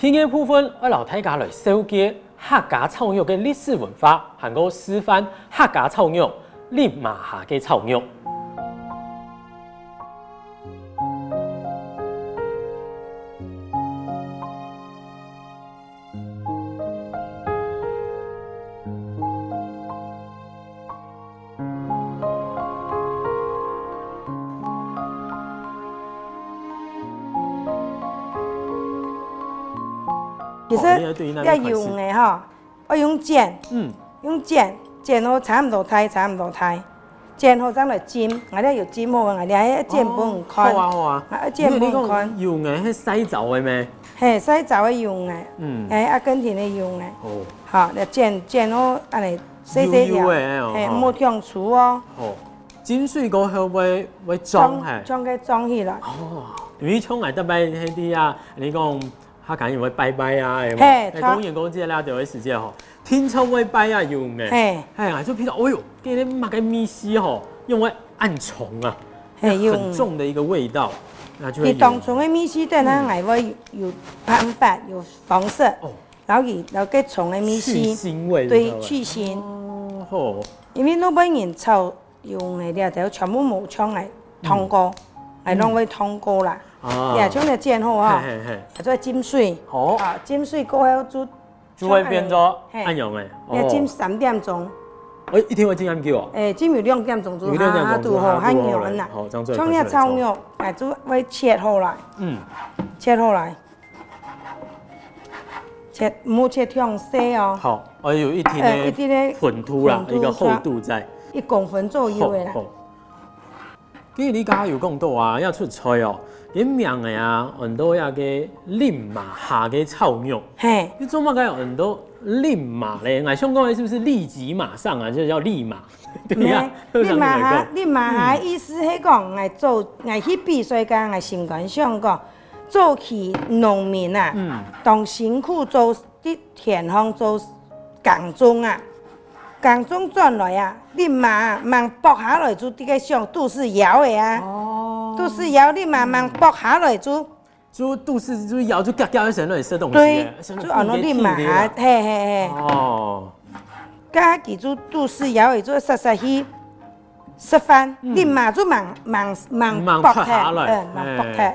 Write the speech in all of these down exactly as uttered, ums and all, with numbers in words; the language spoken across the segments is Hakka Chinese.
第二部分，愛摎大家來紹介客家炒肉个歷史文化，還過示範客家炒肉、笠嫲下个炒肉。 其實，哦，你愛對那邊這用个吼，愛用剪，嗯。用剪，剪好差毋多大，差毋多大，剪好正來浸，𠊎這有浸好，𠊎這愛剪分你看。哦，好啊，好啊。啊，愛剪分你看。因為你講用个，係曬燥个咩？嘿，曬燥个用个，嗯。哎，阿根廷个用个。哦。好，來剪，剪好，恁呢細細條，幼幼个哦，嘿，吼。莫忒粗哦。哦，浸水過後會，會脹，裝，嘿。裝个裝起來。哦，因為像𠊎逐擺係在啊，你講 客家人會拜拜啊，有無？嘿，哎，著。過年過節啦，就會時節吼，定著會拜啊，用个。嘿。哎呀，就譬如，哎喲，今日麼个味緒吼，用會恁重啊，嘿，用。很重的一個味道，那就會用。佢當重个味緒，等下還會有辦法，有方式，哦。然後佢，然後該重个味緒，去腥味，對，你知道嗎？去腥。哦，吼。因為老輩人炒 用个這兜全部無像𠊎燙過，嗯。𠊎攏會燙過啦。啊。這像這剪好吼，嘿，嘿，嘿。啊，做浸水。好。啊，浸水過後就，就會變做，嘿。恁樣个。哦。愛浸三點鐘。哎，一定會浸恁久哦。哎，浸有兩點鐘就有兩點鐘就下肚好，下肚好了。還軟啦。好，這樣做。像這炒肉，哎，就會切好來。嗯。切好來。 切，莫切忒細哦。好，哎，有一定个，呃，一定个混度啦，混度一個厚度在。一公分左右个啦。好，好。其實你剛剛有講到啊，愛出菜哦，你名个啊，安到這个笠嫲下个炒肉。嘿。你做麼个安到笠嫲咧？𠊎想講个是不是立即馬上啊？就是叫笠嫲。 對呀，立馬下，立馬下意思係講，𠊎做，𠊎去比賽个，𠊎心肝想講，早期農民啊，嗯。當辛苦做，在田項做耕種啊，耕種轉來啊，笠嫲啊，吂剝下來就在該想肚屎枵个啊，哦。肚屎枵，笠嫲吂剝下來就 就肚屎就枵就嘎嘎一聲來食東西，對，想著就安到笠嫲下，嘿，嘿，嘿。哦。該佢就肚屎枵，佢就煞煞去食飯，嗯。笠嫲就吂，吂，吂，吂剝忒，吂剝下來，嗯，吂剝忒。嘿。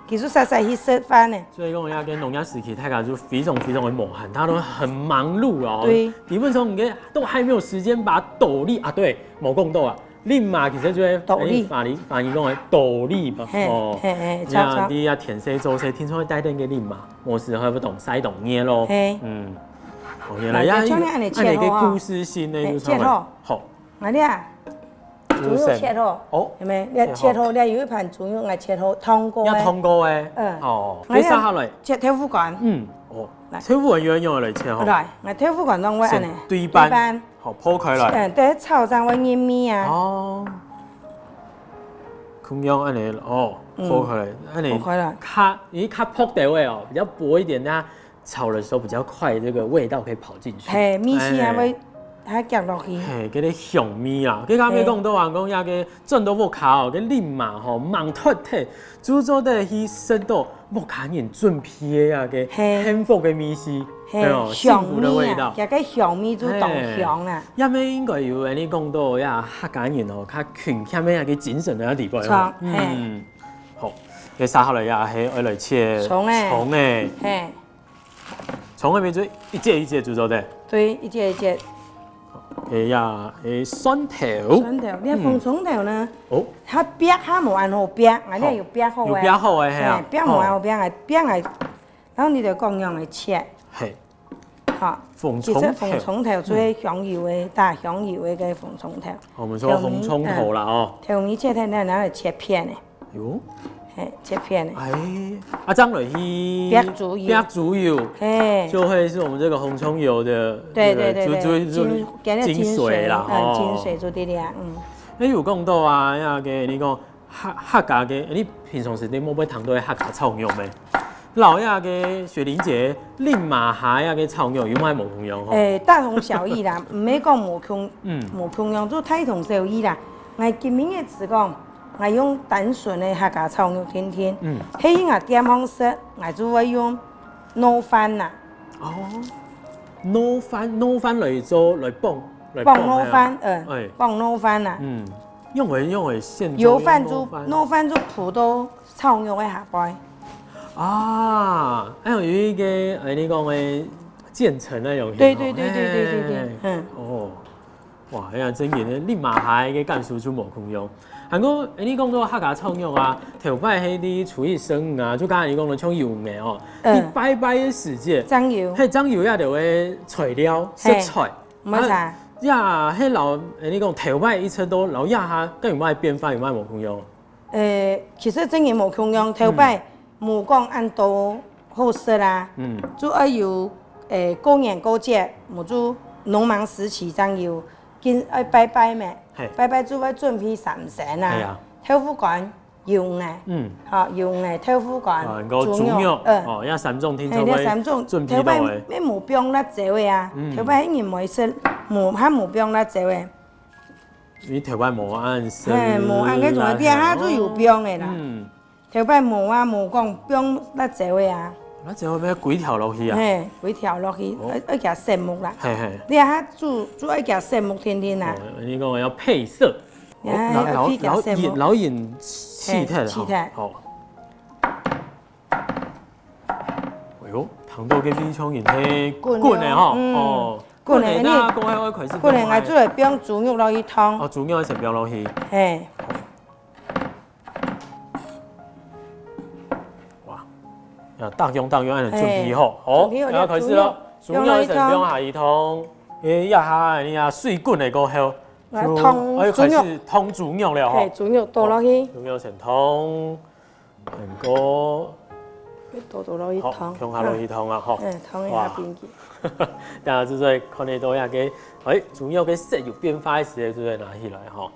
佢就煞煞去食飯呢。所以講，這个農業時期，大家就非常非常的無閒，大家都很忙碌哦。對。基本上，你都還沒有時間把斗笠啊，對，無講到啊， 笠嫲其實就係斗笠。哎，華語，華語講个斗笠吧，嘿，哦。嘿，嘿，你看，著，著。你啊，天生做事，聽說會帶等个笠嫲，無時候會當曬當熱咯。嘿。嗯。哦，原來呀，啊，就像你恁樣切好啊。恁樣个故事性呢，嘿，就上來。切好。好。啊，你啊，豬肉切好，哦。有沒有？你切好。切好，你有一盤豬肉，𠊎切好，燙過个。要燙過个。嗯。哦，啊，你接下來。切豆腐乾。嗯，哦，來。豆腐乾用，用來切吼。來，𠊎豆腐乾用个恁樣，先對半。對半。 好，剖開來。嗯，對，炒正會入味啊。哦。共樣恁樣，哦，嗯，剖開來，恁樣。剖開來。較，因為較薄兜个哦，比較薄一點，那炒的時候比較快，這個味道可以跑進去。嘿，味緒還會，哎。還夾落去。嘿，這个香味啊，這个還沒講到啊，嘿。講那個轉到屋下哦，這笠嫲吼，吂忒忒，就做得去食到 屋下人準備个啊，个，嘿。幸福个味緒，嘿，哎喲，幸福的味道。香味啊，這个香味就當香啊。嘿。這面應該有恁樣講到呀，客家人哦，較勤儉个那個精神的地方哦。著，嘿。嗯，好，接下來呀，係愛來切蔥欸。蔥欸。嘿。蔥个面就一節一節就做得。對，一節一節。 哎呀，哎，蒜頭。蒜頭，你看紅蔥頭呢？嗯。哦。較煏較無恁好煏，𠊎這有煏好个。有煏好个，係啊。嘿，煏無恁好煏，哦。𠊎煏𠊎，然後你就講樣來切。嘿。好，紅蔥頭。其實紅蔥頭就係香油个，嗯。打香油个該紅蔥頭。我們說紅蔥頭啦，哦。頭尾切開，然後切片个。 喲。嘿，切片个。哎，啊，這樣落去煏豬油。煏豬油，嘿。就會是我們這個紅蔥油的，對，對，對，對，對，那個，就，就，就精，今日精髓啦，精髓，嗯，哦。精髓就在這，嗯。哎，有講到啊，那個你講客，客家个，你平常時你有無聽到客家炒肉咩？摎那個雪玲姐，笠嫲下那個炒肉有麼个無共樣吼？哎，大同小異啦，毋係講無共，嗯。無共樣，就大同小異啦。𠊎今晡日只講， 𠊎用單純个客家炒肉定定，嗯。係𠊎店項食，𠊎就會用糯飯吶，哦，糯飯，糯飯來做，來傍，來傍糯飯，傍係啊。呃，哎。傍糯飯吶。嗯，用个，用个現做油飯就，用糯飯。糯飯就鋪到炒肉个下背。啊，還有一個，哎，你講个漸層那種。對，對，對，對，對，對，對，哎，嗯。哦。 哇，哎呀，真个，你馬下个感受就無共樣。還過，哎，你講到客家炒肉啊，頭擺係你初一十五啊，就剛才你講到像油魚哦，嗯。你拜拜个時節，正有。係正有這兜个材料，嘿，食材。無錯。啊，呀，係摎，哎，你講頭擺一直到摎這下，該有麼个變化，有麼个無共樣？ 呃，其實真个無共樣，頭擺嗯。無講恁多好食啊，嗯。就愛有，呃，過年過節，無就農忙時期正有，緊愛拜拜咩，嘿。拜拜就愛準備三牲啊，係啊。豆腐乾、油魚，嗯。吼，油魚、豆腐乾、啊，然後豬肉，豬肉，呃。哦，這三種定著嘿，這三種，準備到个。頭擺也無放辣椒个啊，嗯。頭擺人無食，無，還無放辣椒个。 你頭擺無恁食嘿，無恁个做，辣，這下就有放个啦。嗯。頭擺無啊，無講放辣椒个啊。辣椒愛歸條落去啊？嘿，歸條落去，哦。愛，愛加色目啦。嘿，嘿。這下煮，煮愛加色目定定啦。哦，你講要配色。哦，哎，愛配加色目。摎，摎，摎引氣體，嘿，氣體。好。好。哎喲，聽到个味緒已經係滾了，滾了吼，嗯。哦。 滾了，滾了，那你，過後愛開始滾了，放愛。𠊎就來放豬肉落去燙。哦，豬肉愛先放落去。嘿。哇，要大用大用，恁樣準備好。嘿，好，準備好，愛開始了。豬肉，豬肉愛先放下去燙。放落去燙。哎，這下，你啊，水滾了過後，來燙就，哎，開始豬肉。燙豬肉了吼。嘿，豬肉倒落去。哦，豬肉先燙。 還過，倒倒落去燙。好，共下落去燙啊，吼。嗯，燙一下哇。冰記。大家就在看得到那個，哎，豬肉个色有變化个時節，就在拿起來吼。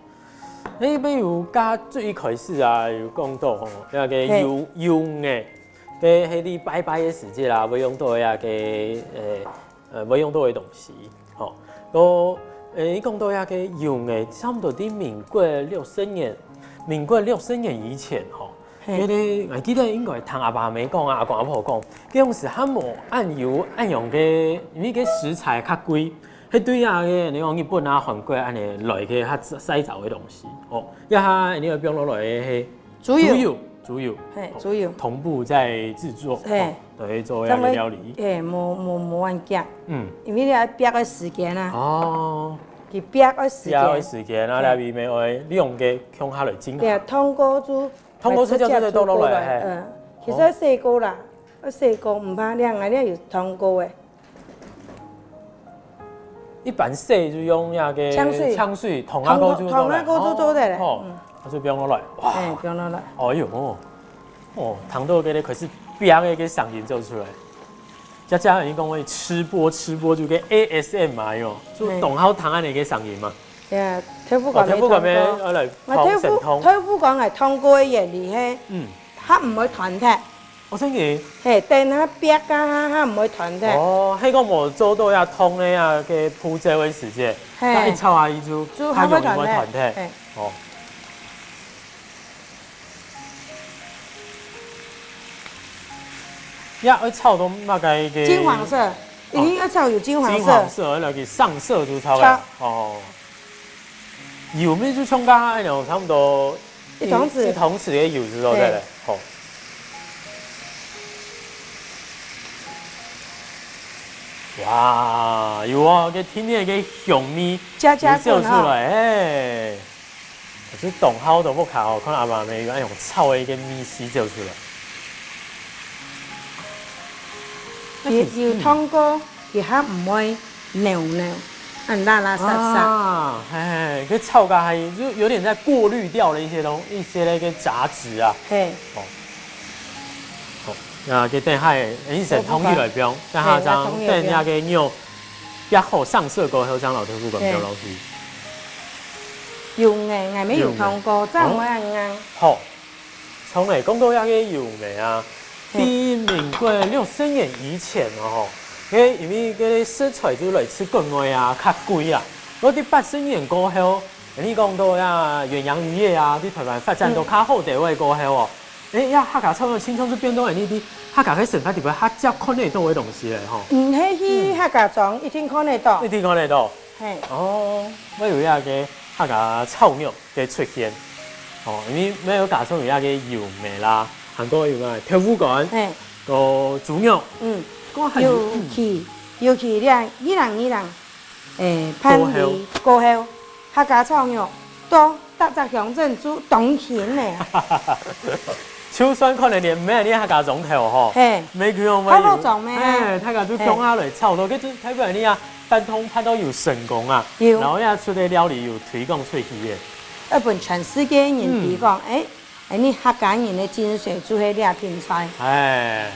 哎，比如加最一開始啊，有講到吼，那個嘿。油，油魚，該，該你拜拜个時節啦，會用到那個，呃， 呃，會用到个東西。吼，都，誒，講到這個用个，差不多在民國六十年，民國六十年以前吼，嘿。該個，𠊎記得應該聽阿爸阿姆講啊，阿公阿婆講，該當時還無恁有恁樣个，因為該食材較貴，該對啊，該你講日本啊、韓國恁樣來个較曬燥个東西，哦，這下你愛放落來个係 豬油。豬油，豬油。嘿，哦，豬油。同步在製作，嘿。哦，等於做一個料理。正會，嘿，無，無，無恁遽。嗯。因為你愛煏个時間啊。哦。佢煏个時間。煏个時間啊，嘿。這位妹愛利用个共下來整合。對啊，燙過就，燙過就直接倒落來，直接煮過來，嘿。嗯，其實洗過啦，哦。愛洗過，毋怕，你看，𠊎這有燙過个。 一般洗就用那個淨水。淨水，燙過就做得。燙，燙過就做得了。哦，嗯。啊，就放落來，哇。哎，放落來。哎喲，哦，哦，聽到該個開始煏个个聲音走出來。佳佳，你講會吃播，吃播就跟A S M R喲，就當好聽恁樣个聲音嘛。對啊，豆腐乾哦，豆腐乾愛燙過。愛來燙，啊，豆腐，先燙。豆腐乾愛燙過个原理係，嗯。佢毋會斷忒。 哦，真个？嘿，等下煏啊，佢，佢毋會斷忒。哦，係講無做到這燙个啊，个步驟个時節，嘿。該一炒下去就，就佢會斷忒。佢容易會斷忒。嘿。哦。這愛炒到麼个个？金黃色，哦。一定愛炒有金黃色。金黃色，愛來去上色就炒个。炒。哦。 油乜就像剛剛那樣，差不多一湯匙。一，一湯匙个油就做得了。對。好。哇，有啊，該天天个香味，加加滾哈。有燒出來，嘿。就當好个屋下哦，看阿爸阿姆有恁樣炒个一個味緒走出來。佢有燙過，佢還毋會 扭扭，恁拉拉撒撒。啊，嘿，嘿，佢炒个還有，就有點在過濾掉了一些東，一些那個雜質啊。嘿。哦。好，那該等下，誒，先燙起來放，等下正，嘿，等下个肉，煏好上色過後，正摎豆腐乾放落去。嘿。用个，𠊎乜有燙過，用个。正毋會恁硬。哦。好。 像誒，講到這個用个啊，嘿。在民國六十年以前哦，吼，該因為該食材就來自國外啊，較貴啊。該在八十年過後，你講到呀，遠洋漁業啊，在台灣發展到較好地位過後哦，哎呀，客家菜个清湯就變到恁呢，客家个生活裡背較接看得到个東西咧吼。嗯，係去客家庄一定看得到。一定看得到。嘿。哦，會有一個客家炒肉个出現。哦，因為乜有加上有一個油糜啦，還過有个豆腐乾，嘿。个豬肉，嗯，還有尤其尤其這二零二零，誒，辦理過後，客家炒肉 到逐隻鄉鎮就當興咧。就算可能連乜你客家庄頭吼，嘿，乜佢用乜有，客家庄乜，嘿，大家就共下來炒作，嘿，該就代表你啊，辦桌辦到有成功啊，有，然後也出个料理有推廣出去个。愛分全世界人知講，嗯，誒，誒，你客家人个精髓就係這品菜。哎，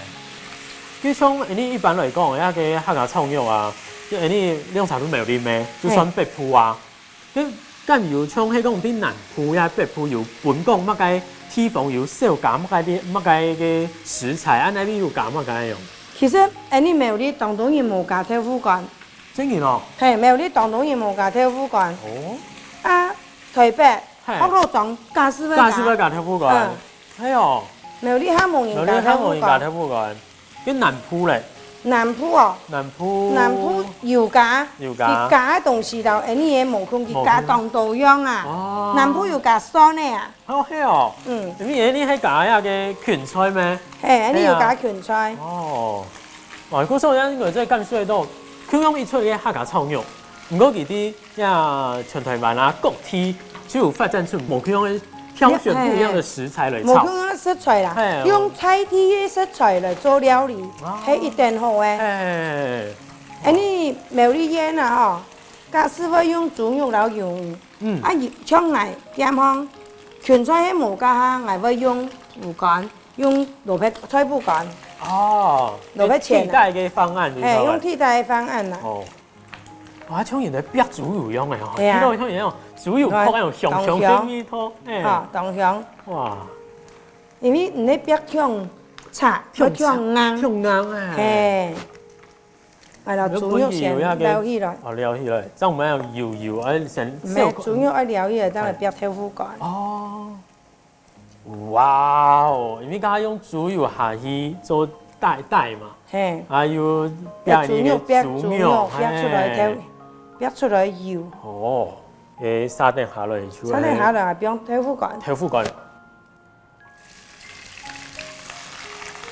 就像你一般來講，那個客家炒肉啊，就你用啥都沒有啉咩，就算北部啊。 該敢有像係講在南部也北部有分講麼个地方有少加麼个个麼个个食材，恁呢有加麼个樣？其實，恁呢苗栗當多人無加豆腐乾。真个哦？嘿，苗栗當多人無加豆腐乾。哦。啊，台北，嘿，學老庄加係會加。加係會加豆腐乾。嗯。哎喲。苗栗較無人加豆腐乾。苗栗較無人加豆腐乾。 該南部咧？南部哦，南部，南部有加，有加。佢加个東西摎恁呢个無共，佢加當多樣啊。無共。哦。南部有加蒜个啊。哦，係哦。嗯。因為恁呢還加該个芹菜咩？嘿，恁呢有加芹菜。係啊。哦。哇，故所以應該在感受到，共樣一出个客家炒肉，毋過佢在 呀，全台灣啊，各地就有發展出無共樣个，挑選不一樣的食材來炒。無共樣个食材啦，嘿，用在地个食材來做料理，哦，係一等好个。嘿，恁呢苗栗縣啊吼，假使會用豬肉摎魷魚，嗯，啊，像𠊎店項，芹菜係無加下，𠊎會用魚乾，用蘿蔔菜脯乾。哦，蘿蔔錢啊。替代个方案，嘿，用替代个方案啦。哦。 哇，像人在煏豬油樣个吼，係啊。聽到像人用豬油煏那種香香个味道，哎。哈，當香。哇。因為你个煏忒柴，會忒硬。忒硬哎。嘿。哎，摎豬肉先撈起來。哦，撈起來，這樣𠊎等愛用油油，愛先，毋係，豬肉愛撈起來，正來煏豆腐乾。哦。 哇哦，因為剛剛用豬油下去做底底嘛，嘿，啊又煏你个豬肉，煏豬肉，煏出來个，嘿，煏出來个油。哦，誒，沙丁下來就，沙丁下來，放豆腐乾。豆腐乾。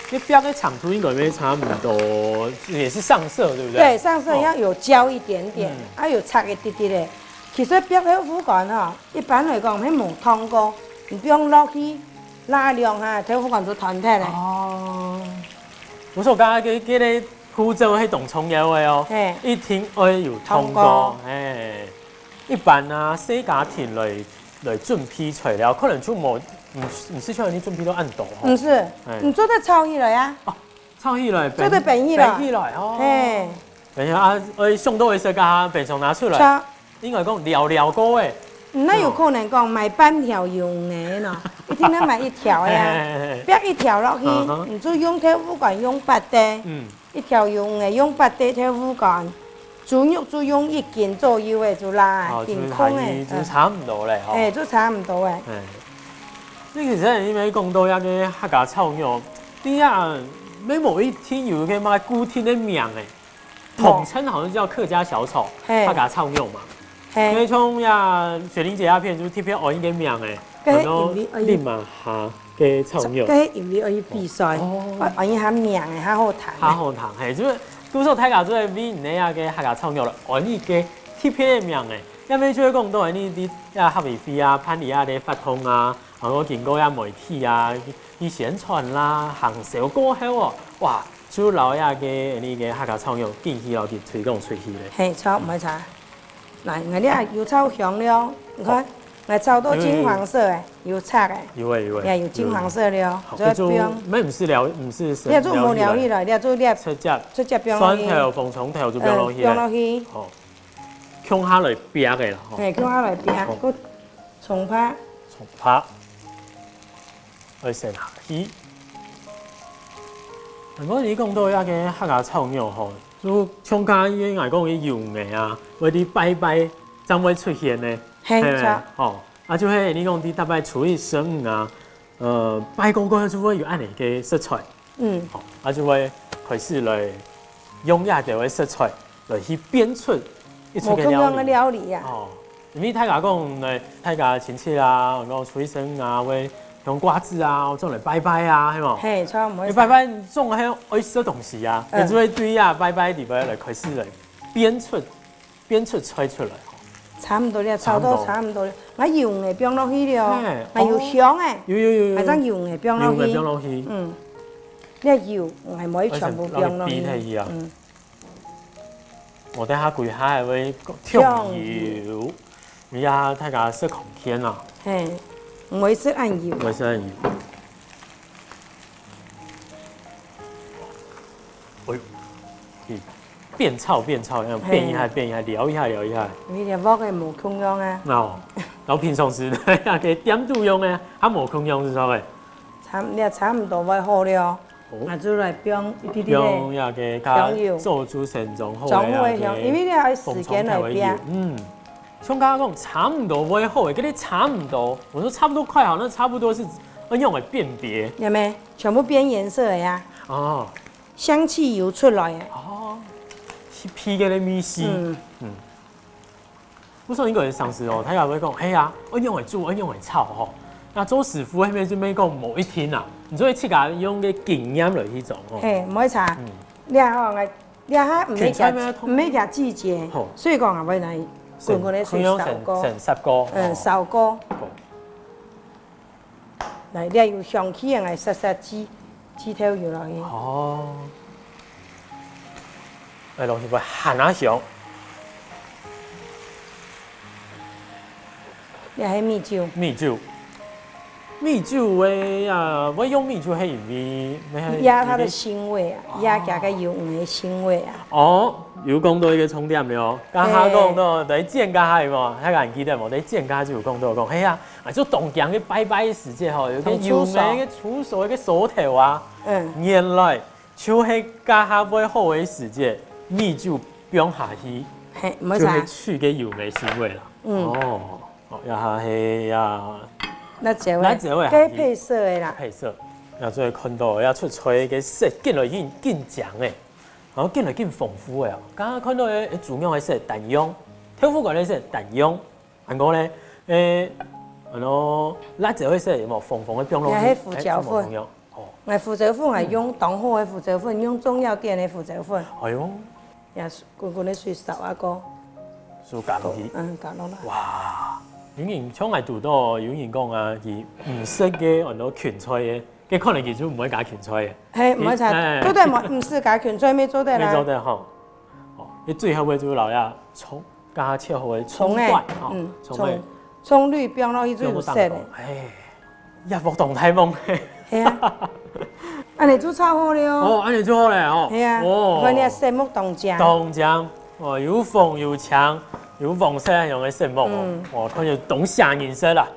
你煏个長度應該也差不多，也是上色，對不對？對，上色要有焦一點點，哦，嗯，啊有赤一滴滴个。其實煏豆腐乾哈， 一般來講，係無燙過，你放落去，拉兩下，豆腐乾就斷忒咧。哦。毋過剛剛該，該个步驟係當重要个哦，嘿，一定愛有燙過，燙過。嘿。一般啊，細家庭來，來準備材料，可能就無，毋，毋係像你準備到恁多吼。毋係，嘿，你做得炒起來啊。哦， 炒起來，做得煏起來。煏起來哦。嘿。等一下啊，愛想到个時候，剛剛冰箱拿出來。炒。應該講料料過誒。嗯，該有可能講買半條魷魚呢，一定愛買一條个啊。嘿嘿嘿嘿。煏一條落去，嗯哼，你就用豆腐乾用煏个，嗯，一條魷魚用煏个豆腐乾，豬肉就用一斤左右个就啦，哦，就是斤空个，還係就差毋多咧吼。嗯。嘿，就差毋多个。嘿。 你其實因為講到該个客家炒肉，你啊，乜無一定有个麼个固定个名誒，無。統稱好像叫客家小炒，嘿，客家炒肉嘛。嘿。因為像呀，雪玲姐那片就特別有一個名誒，該係因為，安到林仔蝦个炒肉。該係因為愛去比賽，哦。愛，愛安一下名誒，較好聽。較好聽，嘿，就係故所大家就會為你个客家炒肉了，安一個特別个名誒。因為就會講到你，你啊，客委會啊，辦理啊个活動啊， 然後經過這媒體啊，去宣傳啦，行銷過後哦，哇，就摎這个，你个客家炒肉緊去摎佢推廣出去咧。嘿，著，毋會差。來，𠊎這油炒香了，你看，哦。𠊎炒到金黃色誒，有赤誒。有誒，有誒。也有金黃色了，有。好，所以不用。這就毋係料，毋係生料理。你這就無料理了，你這就直接，直接放落去。蒜頭、紅蔥頭就放落去咧。嗯，放落去。好。共下來煏个啦，吼。嘿，共下來煏，好。過 蔥白。蔥白，愛先下去。毋過你講到這个客家炒肉吼，就像頭先𠊎講个魷魚啊，會在拜拜正會出現呢，嘿，係無？著。吼，啊就係你講在逐擺初一、十五啊，呃，拜過過後就會有恁樣个食材，嗯，好，啊就會開始來用這兜个食材來去變出一出个料理。無共樣个料理啊。哦，因為大家講呢，大家親戚啊，講出去食啊，會用瓜子啊，做來拜拜啊，係無？嘿，差毋多。你拜拜總係愛食東西啊，嗯，你就會對啊，拜拜裡背來開始來變出，變出菜出來。差毋多了，差不多。炒到差毋多了，𠊎油也放落去了，嘿，𠊎油香誒，有有有有，𠊎將油也放落去，油也放落去，嗯，這油𠊎無全部放落去，而且讓佢逼下去啊。嗯。 我等下歸下還會忒油，你呀大家食空間啊。嘿，毋會食恁油。毋會食恁油。哎喲，變炒變炒，要變一下變一下，撩一下撩一下。因為這鑊个無共樣啊。哦，然後平常時个店肚用个，還無共樣係啥个？差，這差毋多會好了。 哦，𠊎就來放一滴滴个香油，用這个做煮成中好个，中火香，因為你愛時間來變。嗯，像剛剛講，差毋多會好个，跟你差毋多，我說差不多快好，那差不多是要用來辨別。有沒有？全部變顏色了呀。哦，香氣油出來了。哦，係皮个味緒。嗯嗯。 毋係一個人上市哦，大家會講，嘿呀，愛仰仔煮，愛仰仔炒吼。該做師傅該面就係講無一定啊，你做得自家用个經驗來去做吼。嘿，毋會差。嗯，這吼，𠊎這下毋係講毋係講季節，所以講啊，𠊎來滾滾个水燒過，先煠過，嗯，燒過。 來，這有香氣个，𠊎煞煞雞，雞頭油落去。哦，哎，落去會還較香。這係米酒。米酒，米酒个啊，會用米酒係因為，壓它个腥味啊，壓佢个油个腥味啊。哦，有講到一個重點了哦，剛剛講到來煎雞係無？大家還記得無？來煎雞就有講到講，嘿呀， 啊，就當驚个拜拜个時節吼，有个有名个豬手个手頭啊，嗯，原來就係該下會好个時節，米酒放下去，嘿，無錯，就係去个油个腥味啦。嗯，哦，哦，呀哈嘿呀，辣椒味，辣椒味，該配色个啦，配色，呀，所以看到呀，出菜个色，見來緊緊靚个，然後見來緊豐富个啊。剛剛看到个豬肉个色單樣，豆腐乾个色單樣。 還過呢，誒，恁樣辣椒个色有無紅紅个放落去？也係胡椒粉。哦，𠊎胡椒粉𠊎用當好个胡椒粉，用中藥店个胡椒粉。哎喲，也滾滾个水燒啊過，水加落去。嗯，加落來。哇，有人像𠊎堵到有人講啊，佢毋食个恁樣芹菜个，該可能佢就毋會加芹菜个。嘿，毋會加，做得無，毋使加芹菜，乜做得啦。乜做得吼。哦，你最後尾就留下蔥。 加切好个蔥段，哦，蔥个，蔥綠放落去就有色个。哎，也無當大方。係啊，恁樣就炒好了。哦，恁樣就好了哦。係啊，哦，看你个色目當靚。當靚，哦，有紅有青，有黃色恁樣个色目哦，哦，看有當下顏色啦。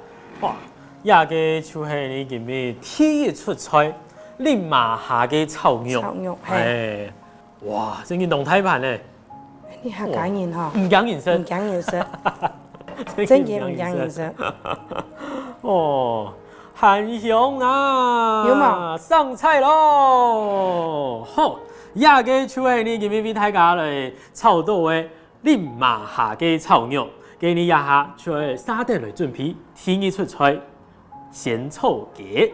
哇，這個就係你今日第一出菜，林嫲下个炒肉。炒肉，係。哎，哇，真經當大盤呢。 你客家人吼，毋驚人食，毋驚人食，真經毋驚人食。哦，還香啊！有無？上菜囉！好，這個就係𠊎今晡日為大家來炒到个林嫲下个炒肉，該𠊎這下就愛續等來準備第二出菜，仙草雞。